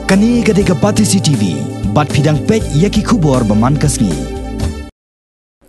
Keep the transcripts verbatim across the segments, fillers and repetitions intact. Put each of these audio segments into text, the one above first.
Kane ka dei ka Batesi T V, bad phi dang peit ïa ki khubor ba man ka sngi.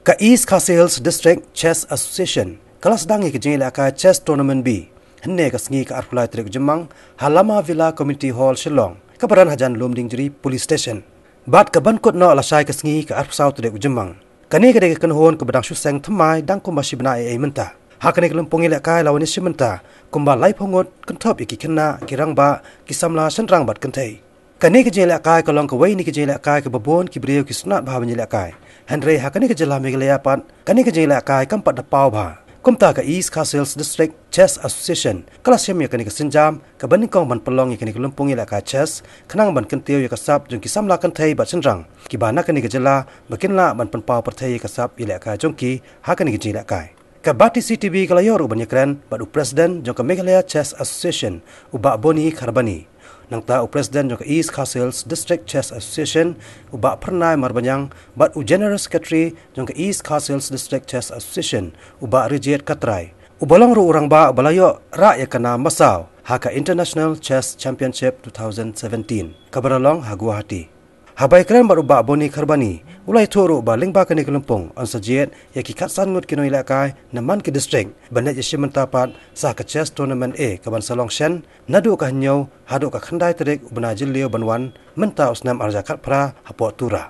Ka East Khasi Hills District Chess Association ka la sdang ïa ka jingïalehkai Chess Tournament B hynne ka sngi ka arphew lai tarik u Jymmang ha Lama Villa Community Hall Shillong, kaba don hajan Lumdiengjri Police Station. Bad ka ban kut noh lashai ka sngi ka arphew saw tarik u Jymmang. Kane ka dei ka kynhun kaba dang shu seng thymmai dang kumba shi bnai ei ei mynta. Ha kane ka lympung ïalehkai la wan ïashim bynta kumba laiphew ngut, kynthup ïa ki khynnah, ki rangbah, ki samla shynrang bad kynthei. Kane ka jingïalehkai ka long kawei na ki jingïalehkai kaba bun ki briew ki sngewtynnat bha ban ïalehkai. Hynrei ha kane ka jylla Meghalaya pat, kane ka jingïalehkai kam pat da paw bha. Kumta ka East Khasi Hills District Chess Association ka la shim ïa kane ka sienjam kaba nyngkong ban pynlong ïa kane ka lympung ïalehkai chess, khnang ban kyntiew ïa ka sap jong ki samla kynthei bad shynrang kiba na kane ka jylla ba kin lah ban pynpaw pyrthei ïa ka sap ïalehkai jong ki ha kane ka jingïalehkai. Ka Batesi T V ka la ïoh ruh ban ïakren bad u President jong ka Meghalaya Chess Association, u Bah Bony Kharbani. Nangta u President jong ka East Khasi Hills District Chess Association, u Bah Phyrnai Marbaniang, bad u General Secretary jong ka East Khasi Hills District Chess Association, u Bah Rijit Katrai, uba long ruh u rangbah uba la ïoh rah ïa ka nam ba saw ha ka International Chess Championship two thousand seventeen kaba la long ha Guwahati. Haba ïakren bad u Bah Bony Kharbani, u la ïathuh ruh ba lyngba kane ka lympung yn sa jied ïa ki khatsan ngut ki nongïalehkai na man ki district ban leit ïashim bynta pat sha ka Chess Tournament A kaban sa long shen naduh ka hynñiew haduh ka khyndai tarik u bnai Jylliew ban wan mynta u snem arhajar khatphra hapoh Tura.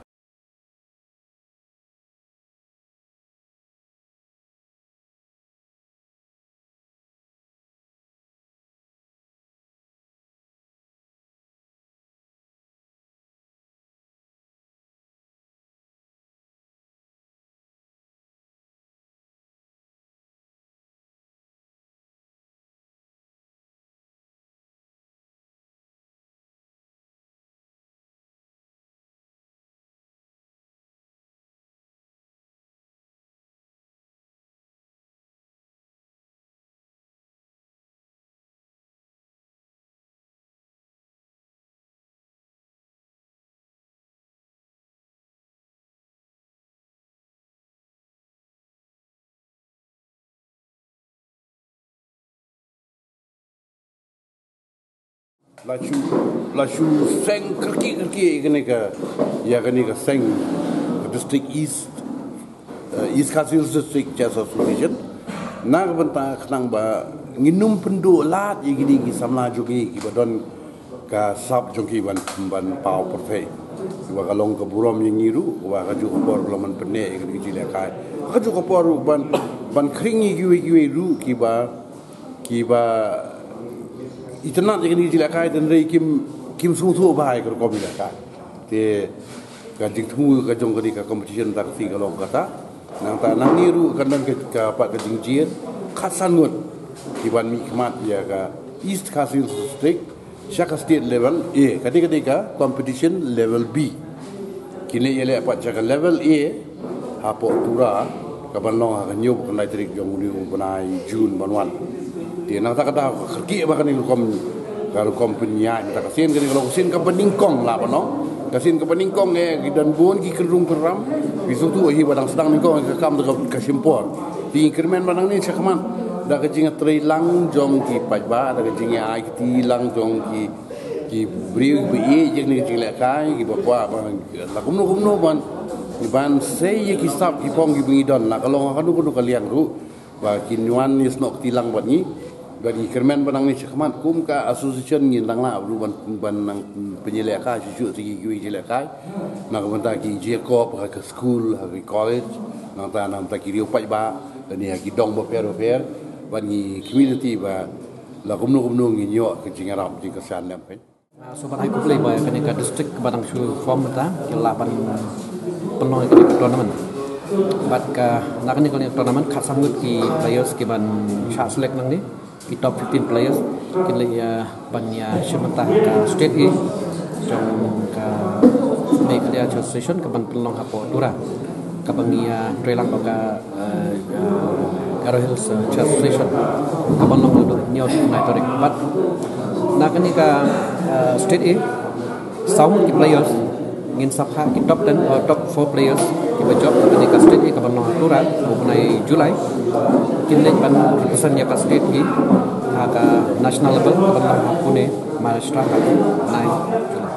La shu, la shu seng kyrkieh kyrkieh ïa kane ka, ïa kane ka seng District East, eh, East Khasi Hills District Chess Association. Na ka bynta khnang ba ngin ym pynduh lad ïa kine ki samla jong ngi kiba don ka sap jong ki ban, ban paw pyrthei. Kiba ka long ka burom ïa ngi ruh, kiba ka juh ka por ka long ban pynneh ïa kine ki jingïalehkai. Ka juh ka por ruh ban, ban khring ïa kiwei kiwei ruh kiba, kiba itynnad ïa kine ki jingïalehkai, hynrei kim, kim sngewthuh bha ïa ka rukom ïalehkai. Te ka jingthmu ka jong kane ka competition ta ka ti ka long kata. Nangta nangne ruh kan don ka, ka pat ka jingjied khatsan ngut kiban mihkhmat ïa ka East Khasi Hills District sha ka state level A, kane ka dei ka competition level B. Kin leit ïaleh pat sha ka level A hapoh Tura, kaban long ha ka hynñiew bad khyndai tarik jong une u bnai June ban wan. Te nangta ka daw ka kyrkieh bha kane ka rukom, ka rukom pynïaid, nangta ka sien kane ka long ka sien kaba nyngkong lah ban long. Ka sien kaba nyngkong, eh, ki don bun ki kynrung kynram. Ki sngewthuh hi ba dang sdang nyngkong ka kam da ka, ka shim por. Te ngi kyrmen ba nangne shakhmat da ka jingtrei lang jong ki paidbah, da ka jingïaid kti lang jong ki, ki briew ba ïeit ïa kane ka jinglehkai, kiba kwah ba la kumno kumno ban, ban sei ïa ki sap ki phong kiba ngi don, la ka long ha kano kano ka liang ruh, ba kin wan ïasnoh kti lang bad ngi. Bad ngi kyrmen ba nangne shakhmat kum ka association ngin dang lah ruh ban, ban nang pynïalehkai shuh shuh ïa kiwei ki jingïalehkai na ka bynta ki jingïakob ha ka skul, ha ki college, nangta, nangta ki riew paidbah lane ha ki dong bapher bapher. Bad ngi khmih lynti ba la kumno kumno ngin ïoh ka jingïarap jingkyrshan lem pyn. Ah, sngewbha ai khublei ba kane ka district ba dang shu form mynta ki lah ban pynlong ïa kane ka tournament. Bad ka, na kane ka tournament khatsan ngut ki players kiban shah select nangne, ki top fifteen players kin leit ïa ban ïashim bynta ha ka state A jong ka Meghalaya Chess Association kaban pynlong hapoh Tura, kaba ngi ïatrei lang bad ka eh, eh, Garo Hills, eh, Chess Association, kaban long naduh hynñiew bnai tarik. Bad na kane ka, eh, state A, saw ngut ki players Ngin sa phah ki top ten, uh, top four players kiba jop ha kane ka state A kaba long ha Tura ha u bnai July. Kin leit ban represent ïa ka state ki ha ka national level kaba long ha Pune, Maharashtra ha u bnai July.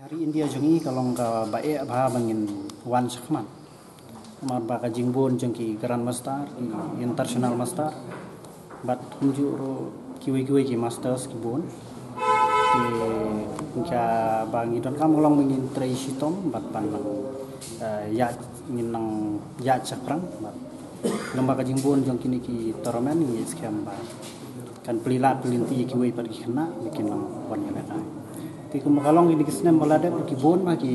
Hari India jong ngi ka long kaba eh bha ba ngin wan shakhmat. Namar ba ka jingbun jong ki grandmaster, ki international master, bad kumjuh ruh kiwei kiwei ki masters ki bun. Te kaba ngi donkam ka long ba ngin trei shitom bad ban nang, eh, ïa ngin nang ïa shaphrang bad namar ba ka jingbun jong kine ki tournament ngi skhem ba kan plie lad plie lynti kiwei pat ki khynnah ba kin nang wan ïalehkai. Te kumba ka long kine ki snem ba la dep ki bun ma ki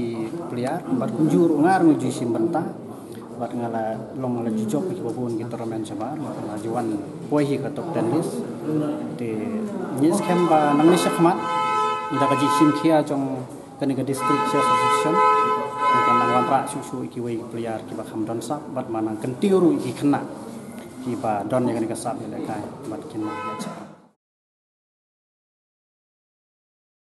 player bad kumjuh ruh nga ruh nga ju shim bynta bad nga la long la ju jop ki ba bun ki tournament shabar, nga la ju wan poi hi ka top ten list. Te ngi skhem ba nangne shakhmat da ka jingshim khia jong kane ka District Chess Association ngi kan nang wanrah shuh shuh kiwei ki player kiba kham don sap bad ma nang kyntiew ruh ki khynnah kiba don ïa kane ka sap ïalehkai bad kin nang ïa